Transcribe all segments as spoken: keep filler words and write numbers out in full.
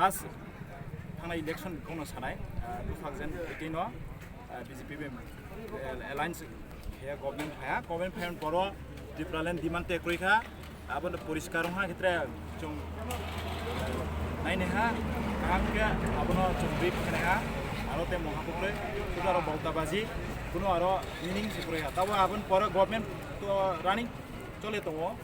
Last thangnai election kono sanai, ah, two thousand eighteen o, ah, B J P bai, eh, alliance khe government phaya, government phayani poro Tipraland demand te kwrwi kha, abono poriskar wngkha khe tre chwng, eh, naini ha, kaham khe abono chwng brief khenai ha, aro tei mungha kwrwi, sudu aro boltabaji, kuno aro meaning se kwrwi ha. Tabo aboni poro government to running chole tongo,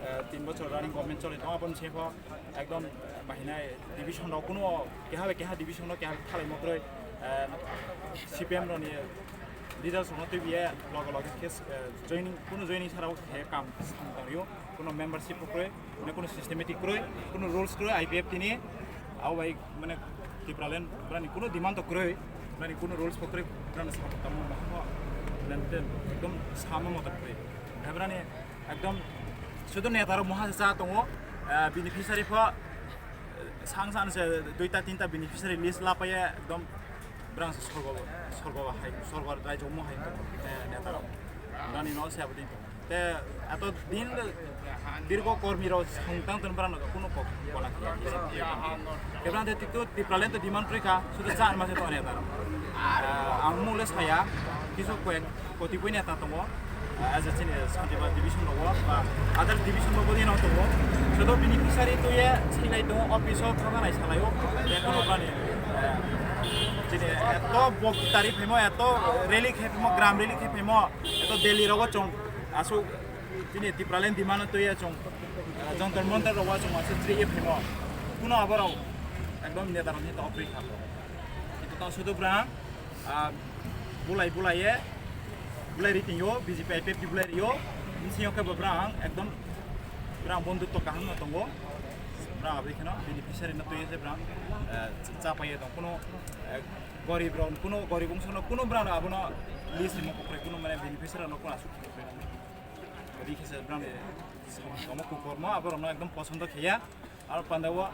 eh, tin bochor running government chole tongo, aboni sengkho ekdom, eh, bahina division rok kuno keha bai keha division rok keha thalai mo kwrwi, eh, C P M rokni leaders rokno twibiya loge loge khe, eh, joining, kuno joining sara o khe kam sam tangrio, kuno membership bo kwrwi, mane kuno systematic kwrwi, kuno rules kwrwi I P F T ni, abo bai mane Tipraland brani kuno demand to kwrwi, brani kuno rules bo kwrwi, brani sam tamo mo, ekdom samo moto kwrwi. Brani ekdom sudu neta rok moha cha tongo, eh, beneficiary pho, eh, sang sang se duita tinta beneficiary list lapaiya ekdom brang se sorgo, sorgo hai, sorgo raijo mo hai, eh, neta rok. Brani no se abodin to. Te eto din dirgo kormi rok song tang ton brang no kuno kok kona kya. Ebran te tikto Tipraland to demand rika, sudu cha ma se to neta rok. Eh, ang mole saya, kisu koyek kotibui neta tongo, ah, as a chini Santibar division rogo, ba other division rogo dino tongo. Sodo beneficiary to ye silai tongo, office o thangna nai salai o, ye kono bani, eh, chini eto bok tari phimo, eto rally khe phimo, gram rally khe phimo, eto Delhi rogo chong, asu chini Tipraland demand to ye chong, eh, Jantar Mantar rogo chong, asu chri ye phimo. Kuno aborok ekdom neta rok ni to ofri kha. Ito to sodo bra, ah, bulai bulai ye, bulai ri tingyo, B J P I P F ni bulai rio, bisi yo khe bo brang ekdom brang bondhutto kaham no tongo, brang abri kheno beneficiary no tuye se brang, eh, cha paye tong, kuno, eh, gorib rok, kuno gorib bongso no, kuno brang abono list ni mokok kuno mane beneficiary no kuno asuk. Ri khe se brang ni somo kukormo aborok no ekdom posondo kheya. Aro pandao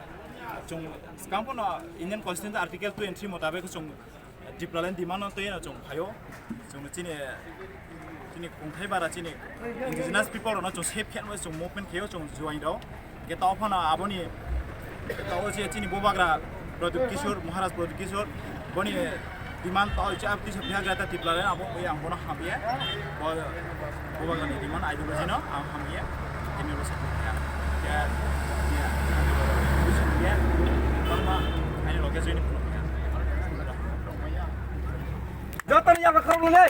chwng swkang phano Indian Constitution Article two and three motabek chwng Tipraland demand no twi no chwng phaio. Chwng chini, chini kongthai bara chini indigenous people rok no chwng save khe chwng movement khaio chwng join rok. Khe tao phano aboni tao je chini bubagra Pradyut Kishore, Maharaj Pradyut Kishore, boni demand to cha tisa biha gata Tipraland abo oi ang bono hamya. Bo, bubagra ni demand ideology no ang hamya. Ini lo sa ya. Ya, ya. Ya, ya. Ani lo ke join. Joto ni apa kau mulai?